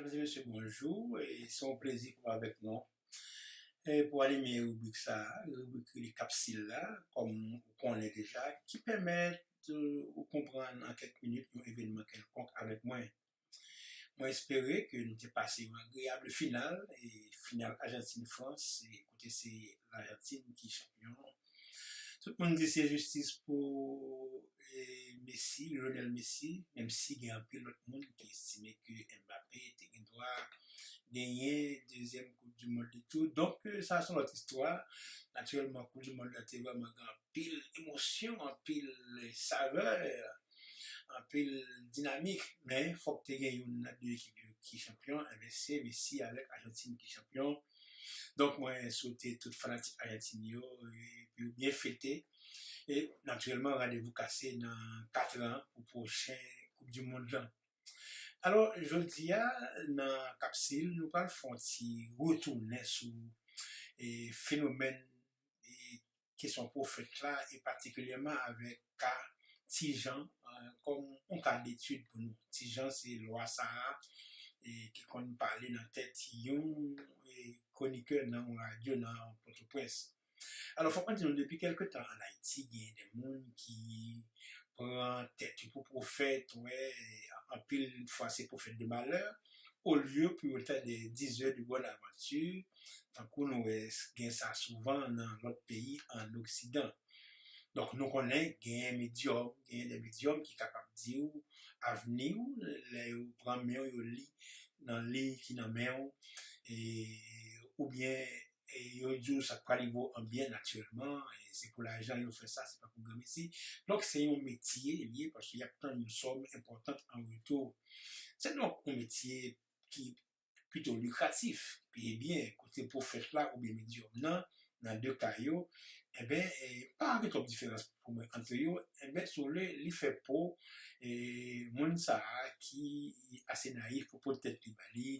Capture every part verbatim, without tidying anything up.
Medam e mesye, bonjou. E se yon plezi pou m avèk nou e pou anime ribrik sa a, ribrik rele Kapsil la, kòm ou konnen deja, ki pèmèt ou konprann an kèk minit yon evènman kèlkonk avèk mwen. Mwen espere ke nou te pase yon agreyab final, e final Ajantin-Frans, e kote se Lajantin ki chanpyon. Tout moun di se jistis pou e, Messi, Lionel Messi, menm si gen anpil lòt moun ki estime ke Mbappé te gen dwa genyen dezyèm Koup di Mond li tou. Donk, e, sa se yon lòt istwa. Natirèlman, Koup di Mond la te vrèman gen anpil emosyon, anpil savè, anpil dinamik. Men, fòk te gen youn nan de ekip yo ki chanpyon. Enben, se Messi avèk Ajantin ki chanpyon. Donk, mwen swete tout fanatik Ajantin yo, e, pou yo byen fete. E, natirèlman, randevou kase nan kat an pou pwochen Koup di Mond lan. Alò, jodi a, nan Kapsil, nou pral fè yon ti retounen sou e, fenomèn e, kesyon pwofèt la, e patikilyèman avèk ka Ti Jan, e, kòm yon ka detid pou nou. Ti Jan se lwa sa a e, ki konn pale nan tèt yon e, kwonikè nan yon radyo nan Pòtoprens. Alò, fòk mwen di nou, depi kèlke tan ann Ayiti, gen de moun ki pran tèt yo pou pwofèt, wè, anpil fwa se pwofèt de malè, olye pou yo tande dizè de bòn avanti, tankou nou wè gen sa souvan nan lòt peyi ann Oksidan. Donk, nou konnen genyen medyòm, genyen de medyòm ki kapab di w avni w, lè yo pran men w, yo li nan liy ki nan men w, e, oubyen e, yo di w sa k pral rive w an byen natirèlman, e, se pou lajan yo fè sa, se pa pou granmesi. Donk, se yon metye li ye, paske y ap tann yon sòm enpòtan an retou. Se donk yon metye ki pito likratif, peye byen, kote pwofèt la oubyen medyòm nan, nan de ka yo, enben, e, pa gen twòp diferans pou mwen ant yo, enben, si w vle, li fè po, e, moun sa a ki ase nayif pou pote tèt li ba li,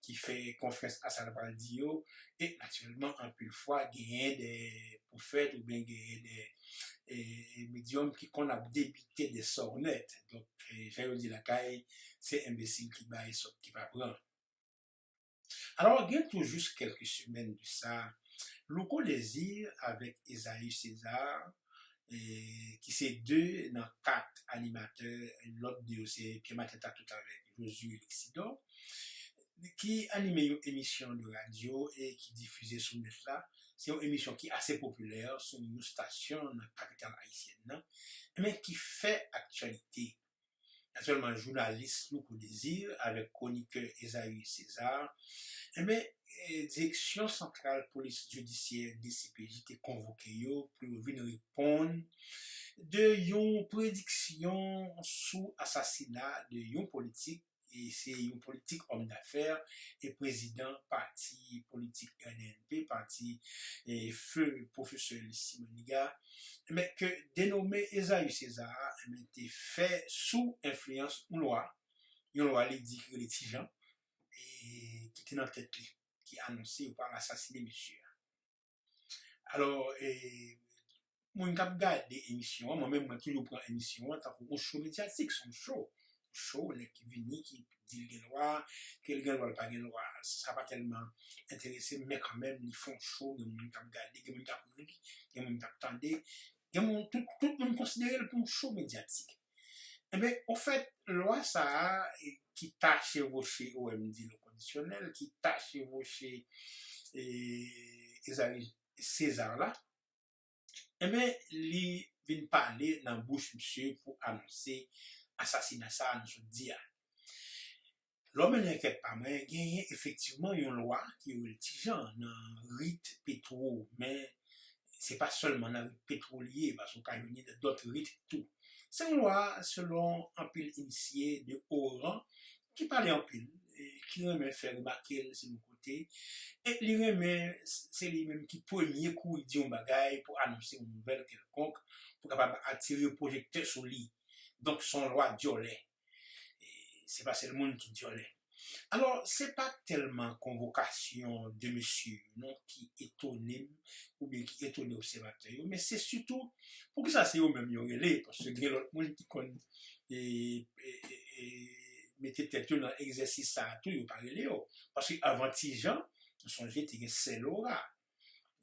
ki fè konfyans a sa l pral di yo, e, natirèlman, anpil fwa, genyen de pwofèt oubyen genyen de e, medyòm ki konn ap debite de sònèt. Donk, e, jan yo di lakay, se enbesil ki bay, sòt ki pa pran. Alò, gen tou jis kèlke semèn de sa, Louko Désir avèk Esaü César, e, ki se de nan kat animatè, lòt de yo se Pierre Matata tout avèk Josué Lexidor, ki anime yon emisyon de radyo e ki difize sou nèt la. Se yon emisyon ki ase popilè sou yon stasyon nan kapital ayisyèn nan, men ki fè aktyalite. Natirèlman, jounalis Louko Désir avèk kwonikè Esaü César, enben, e, Direksyon Santral Polis Jidisyè, D C P J, te konvoke yo pou yo vin reponn de yon prediksyon sou asasina de yon politik, e se yon politik òm dafè e prezidan pati politik R D N P, pati, e, feu pwofesè Lucie Manigat, men ke denome Esaü César, men te fè sou enfliyans yon lwa, yon lwa li di ki rele Ti Jan, e ki te nan tèt li, ki anonse yo pral asasine mesye a. Alò, e, moun k ap gade emisyon an, mwen menm mwen toujou pran emisyon an tankou yon show medyatik, se yon show. Yon show, nèg ki vini, ki di l gen lwa, ke l gen lwa, l pa gen lwa, sa pa tèlman enterese m, men kanmenm, li fè yon show, gen moun k ap gade, gen moun k ap ri, gen moun k ap tande, gen moun, tout, tout moun konsidere l pou yon show medyatik. Enben, ofèt, lwa sa a, e, ki ta chevoche O M D le kondisyonèl, ki ta chevoche, e, Esaü César la, enben, li vin pale nan bouch misye pou anonse asasina sa a nou sot di a. Lè w mennen ankèt pa mwen, genyen efektivman yon lwa ki rele Ti Jan nan rit Petwo, men se pa sèlman nan rit Petwo li ye, paske w ka jwenn li nan dòt rit tou. Se yon lwa, selon anpil inisye de o ran, ki pale anpil, e ki renmen fè remake l sou yon kote, e li renmen, se li menm ki premye kouri di yon bagay pou anonse yon nouvèl kèlkonk, pou kapab atire pwojektè sou li. Donk, se yon lwa dyòlè. E se pa sèl moun ki dyòlè. Alò, se pa tèlman konvokasyon de mesye yo non ki etone m oubyen ki etone obsèvatè yo, men se sitou poukisa se yo menm yo rele, paske gen lòt moun ki konn, e, e, e, e, mete tèt yo nan egzèsis sa a tou, yo pa rele yo. Paske avan Ti Jan, nou sonje te gen Sè Lora,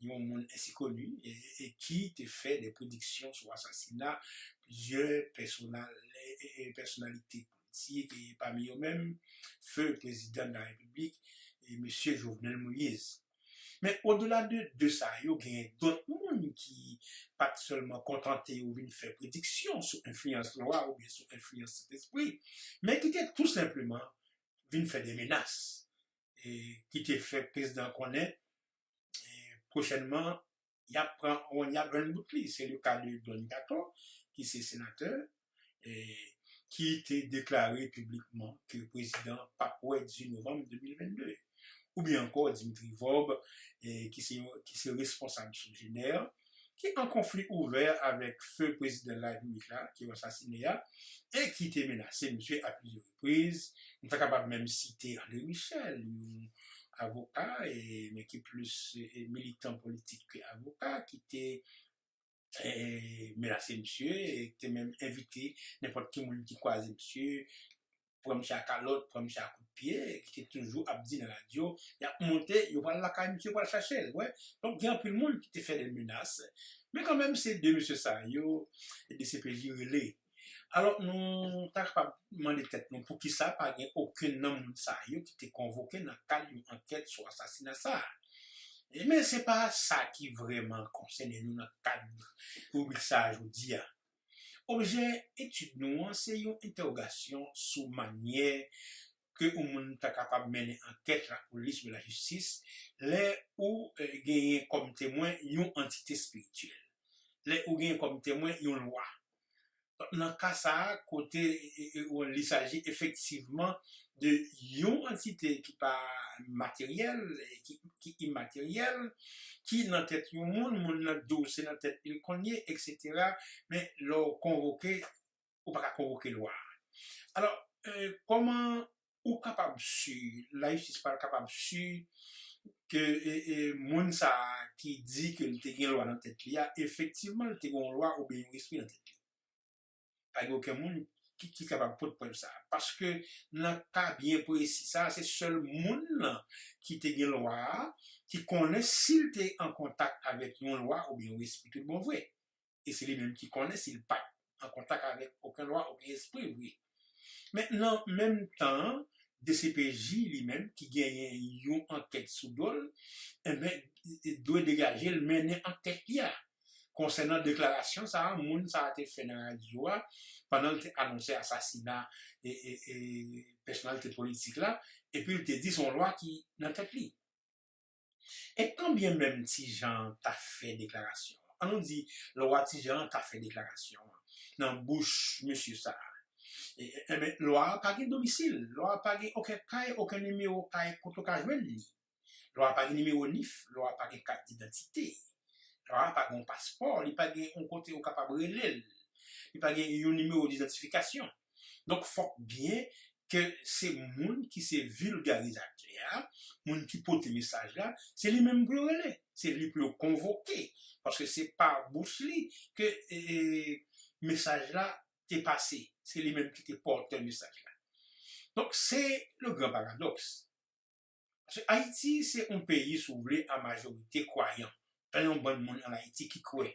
yon moun ensi koni, e, e ki te fè de prediksyon sou asasina plizyè pèsonal, e, e, e, pèsonalite politik, e pami yo menm, feu prezidan de la Repiblik, e mesye Jovenel Moïse. Men odela de de sa yo, genyen dòt moun ki pa t sèlman kontante yo vin fè prediksyon sou enfliyans Lwa oubyen sou enfliyans Sentespri, men ki te tou senpleman vin fè de menas, e ki te fè prezidan konnen, e pwochènman, y ap pran, y ap jwenn bout li. Se le ka de Don Kato, ki se senatè, e ki te deklare piblikman ke prezidan p ap wè dizuit novanm de mil vennde. Oubyen ankò Dimitri Vorbe, e ki se, ki se responsab Sogener, ki an konfli ouvè avèk feu prezidan larepiblik la, ki yo asasine a, e ki te menase misye a plizyè repriz. Nou ta kapab menm site André Michel, yon avoka, e, men ki plis, e, militan politik ke avoka, ki te, e, menase misye, e te menm envite nenpòt ki moun ki kwaze misye, pran misye a kalòt, pran misye a kout pye, ki te toujou ap di nan radyo, y ap monte, yo pral lakay misye, yo pral chache l, wè. Donk, gen anpil moun ki te fè de menas. Men kanmenm, se de mesye sa yo, e D C P J rele. Alò, nou ta kapab mande tèt nou poukisa pa gen okenn nan moun sa yo ki te konvoke nan kad yon ankèt sou asasina sa a. E, men se pa sa ki vrèman konsène nou nan kad ribrik sa a jodi a. Objè etid nou an se yon entèwogasyon sou manyè ke yon moun ta kapab mennen ankèt lapolis oubyen lajistis lè ou, e, genyen kòm temwen yon antite espirityèl, lè ou genyen kòm temwen yon lwa. Nan ka sa a, kote, e, e, e, il s'agit effectivement de yon antite ki pa materyèl, e, ki, ki imateryèl, ki nan tèt yon moun, moun nan di w se nan tèt li l konn ye, etsetera. Men lè w konvoke, ou pa ka konvoke lwa a. Alò, e, kòman ou kapab si, lajistis pa kapab si ke, e, e, moun sa a ki di ke l te gen lwa nan tèt li a, efektivman, l te gen yon lwa oubyen yon espri nan tèt li? Pa gen okenn moun ki, ki kapab pot prèv sa a. Paske nan ka byen presi sa a, se sèl moun nan ki te gen lwa a, ki konnen si l te an kontak avèk yon lwa oubyen yon espri tout bon vre. E se li menm ki konnen si l pa t an kontak avèk okenn lwa, okenn espri vre. Men nan menm tan an, D C P J li menm ki genyen yon ankèt sou do l, enben, dwe degaje l mennen ankèt li a. Konsènan deklarasyon sa a, moun sa a te fè nan radyo a, pandan l te anonse asasina, e, e, e, pèsonalite politik la, epi l te di se yon lwa ki nan tèt li. E kanbyen menm Ti Jan ta fè deklarasyon an, ann nou di lwa Ti Jan an ta fè deklarasyon an nan bouch mesye sa a, e, e, enben, lwa a pa gen domisil, lwa a pa gen okenn kay, okenn nimewo kay kote w ka jwenn li. Lwa a pa gen nimewo nif, lwa a pa gen kat didantite, lwa a pa gen yon paspò, li pa gen yon kote ou kapab rele l, li pa gen yon nimewo didantifikasyon. Donk, fòk byen ke se moun ki se vilgarizatè a, moun ki pote mesaj la, se li menm pou yo rele, se li pou yo konvoke, paske se pa bouch li ke, e, e, mesaj la te pase, se li menm ki te pòtè mesaj la. Donk, se le gran paradoks. Paske Ayiti se yon peyi, si w vle, a majorite kwayan. Gen yon bann moun an Ayiti ki kwè.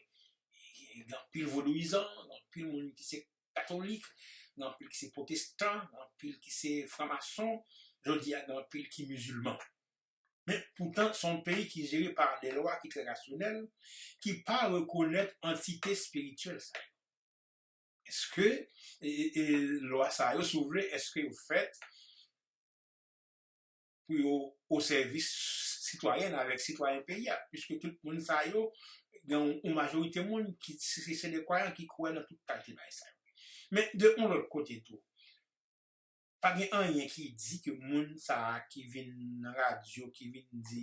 Gen anpil vodouyizan, gen anpil moun ki se katolik, gen anpil ki se pwotestan, gen anpil ki se franmason, jodi a gen anpil ki mizilman. Men poutan, se yon peyi ki jere pa de lwa ki trè rasyonèl, ki pa rekonèt antite espirityèl sa yo. Èske, e, e, e, lwa sa yo, si w vle, èske yo fèt pou yo o sèvis sitwayèn avèk sitwayen peyi a, piske tout moun sa yo, gen yon, yon majorite moun ki se, se de kwayan ki kwè nan tout kalite bagay sa yo. Men de yon lòt kote tou, pa gen anyen ki di ke moun sa a ki vin nan radyo, ki vin di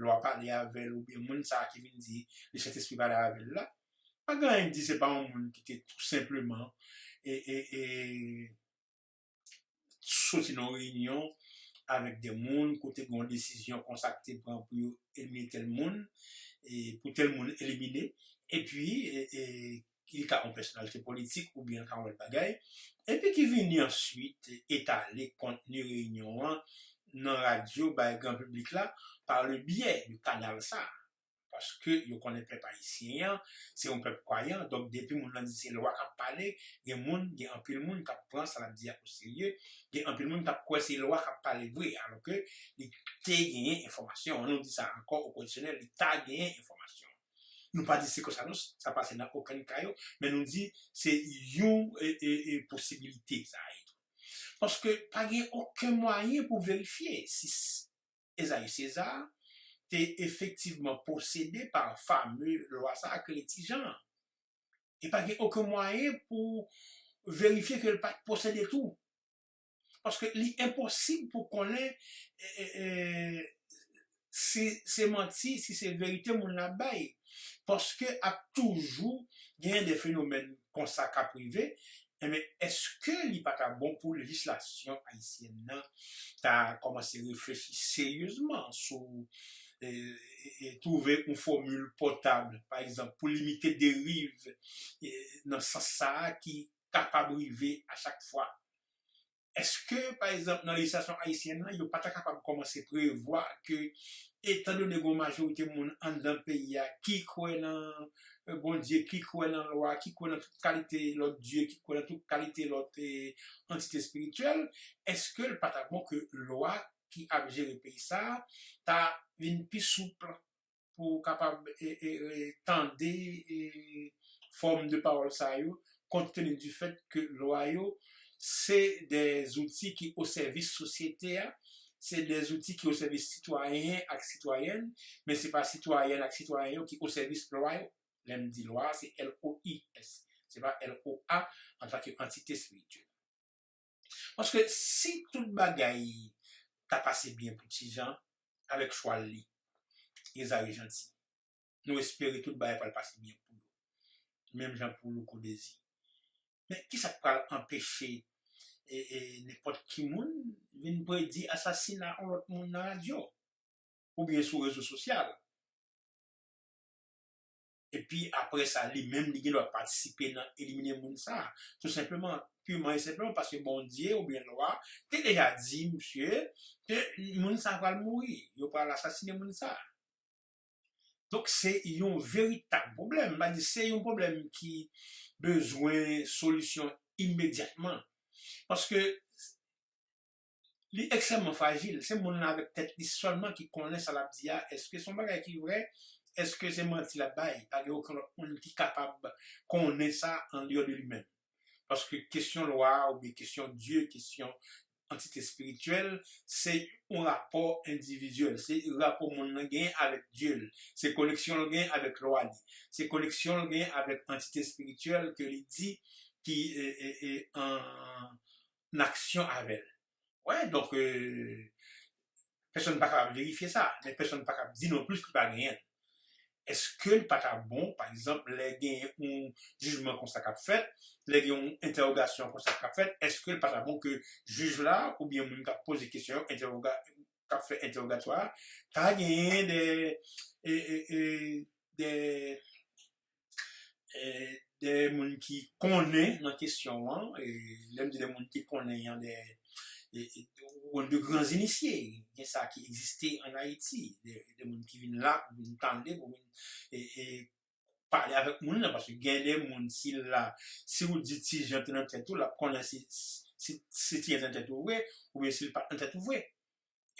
lwa pale avè l, oubyen moun sa a ki vin di Lesentespri pale avè l la, pa gen anyen ki di se pa yon moun ki te tou senpleman, e, e, e, soti nan yon reyinyon avèk de moun, kote gen yon desizyon konsa ki te pran pou yo elimine tèl moun, e pou tèl moun elimine, epi, e, e, li ka yon pèsonalite politik oubyen l ka yon lòt bagay, epi ki vini answit etale kontni reyinyon an nan radyo bay gran piblik la pa le byè de kanal sa. Paske yo konnen pèp ayisyen an, se yon pèp kwayan, donk depi moun nan di se lwa k ap pale, gen moun, gen anpil moun k ap pran sa l ap di a oserye, gen anpil moun k ap kwè se lwa k ap pale vre, alòke li te genyen enfòmasyon. Ann nou di sa ankò o kondisyonèl, li ta genyen enfòmasyon. Nou pa di se konsa non, sa pase nan okenn ka yo, men nou di se yon e, e, e, posibilite sa ye tou. Paske pa gen okenn mwayen pou verifye si Ezayi Seza te efektivman posede pa fame lwa sa a ki rele Ti Jan an. E pa gen okenn mwayen pou verifye ke l pa t posede tou. Paske li enposib pou konnen e, e, e, si se manti, si se verite moun la bay. Paske ap toujou genyen de fenomèn konsa k ap rive. Enben, èske li pa ta bon pou lejislasyon ayisyèn nan ta kòmanse reflechi seryezman sou e, e, e, twouve yon fòmil pòtab, pa egzanp, pou limite deriv e, nan sans sa a ki kapab rive a chak fwa? Èske, pa egzanp, nan lejislasyon ayisyèn nan, yo pa ta kapab kòmanse prevwa ke, etandone gen yon majorite moun anndan peyi a ki kwè nan e, Bondye, ki kwè nan lwa, ki kwè nan tout kalite lòt dye, ki kwè nan tout kalite lòt e, antite espirityèl, èske l pa ta bon ke lwa ki ap jere peyi sa a ta vin pi soup pou kapab e, e, e, tande e, fòm de pawòl sa yo, kont teni di fèt ke lwa yo se de zouti ki o sèvis sosyete a, se de zouti ki o sèvis sitwayen ak sitwayèn, men se pa sitwayèn ak sitwayen yo ki o sèvis lwa yo. Lè m di lwa, se L O I S, se pa L O A antanke antite espirityèl. Paske si tout bagay ta pase byen pou Ti Jan avèk chwal li, Ezayi Janti, nou espere tout bagay pral pase byen pou yo. Menm jan pou Louko Dezi. Men kisa k pral anpeche e, e, nenpòt ki moun vin predi asasina yon lòt moun nan radyo oubyen sou rezo sosyal? Epi apre sa, li menm, li gen dwa patisipe nan elimine moun sa a. Tou senpleman, piman e senpleman paske Bondye oubyen lwa te deja di misye ke moun sa a pral mouri, yo pral asasine moun sa a. Donk, se yon veritab pwoblèm. M pa di se yon pwoblèm ki bezwen solisyon imedyatman. Paske li ekstrèmman frajil. Se moun nan avèk tèt li sèlman ki konnen sa l ap di a. Èske se yon bagay ki vrè? Èske se manti l ap bay? Pa gen okenn lòt moun ki kapab konnen sa andeyò de li menm. Paske kesyon lwa oubyen kesyon Dye, kesyon antite espirityèl, se yon rapò endividyèl. Se rapò moun nan genyen avèk Dye l. Se koneksyon l genyen avèk lwa li. Se koneksyon l genyen avèk antite espirityèl ke li di ki e, e, e, an aksyon avè l. Wè, donk, e, pèsonn pa kapab verifye sa, men pèsonn pa kapab di non plis li pa genyen l. Èske l pa ta bon, pa egzanp, lè genyen yon jijman konsa k ap fèt, lè gen yon entèwogasyon konsa k ap fèt, èske l pa ta bon ke jij la, oubyen moun k ap poze kesyon yo, entèwoga-, k ap fè entèwogatwa a, ta genyen de, e, e, e, de, e, de moun ki konnen nan kesyon an, e, lè m di de moun ki konnen an, de, e, e, de gran inisye, gen sa ki egziste ann Ayiti, de, de moun ki vin la pou vin tande, pou vin e, e, pale avèk moun nan, paske gen de moun, si l la, si w di Ti Jan te nan tèt ou, l ap konnen si, si, si Ti Jan te nan tèt ou vre, oubyen si l pa t nan tèt ou vre.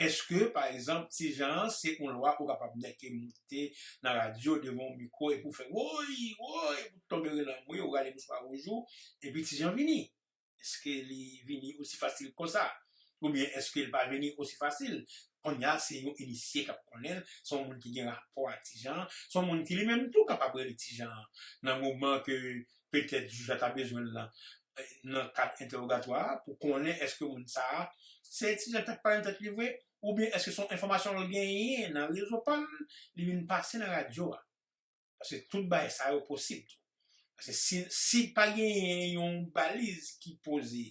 Èske, pa egzanp, Ti Jan an se yon lwa ou kapab nèke moute nan radyo devan yon mikwo epi w fè woy, woy, pou tonbe rele anmwe, ou rale mouchwa wouj ou, epi Ti Jan vini? Èske li vini osi fasil konsa? Oubyen èske l pa vini osi fasil? Kounye a, se yon inisye k ap konnen l, se yon moun ki gen rapò ak Ti Jan, se yon moun ki li menm tou kapab rele Ti Jan an. Nan moman ke petèt jij la ta bezwen l nan, nan kad entèwogatwa a, pou konnen èske moun sa a, se Ti Jan k t ap pale nan tèt li vre, oubyen èske se yon enfòmasyon l genyen nan rezo pa l, li vin pase nan radyo a. Paske tout bagay sa yo posib tou. Paske si, si pa genyen yon baliz ki poze,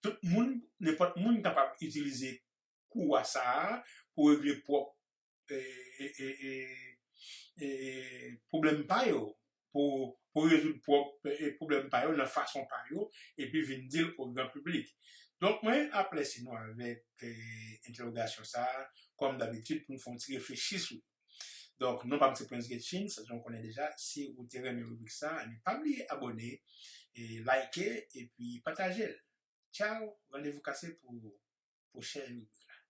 tout moun, nenpòt moun kapab itilize kou a sa a pou regle pwòp, e, e, e, e, e, pwoblèm pa yo. pou, pou rezoud pwòp e pwoblèm pa yo nan fason pa yo, epi vin di l o gran piblik. Donk, mwen ap lese nou avèk e, entèwogasyon sa a, kòm dabitid, pou n fè yon ti reflechi sou li. Donk, non pa m se Prince Getchins, jan w konnen deja, si ou te renmen ribrik sa a, pa bliye abòne, e, like, epi pataje l. Tchaw, randevou kase pou pwochen ribrik la.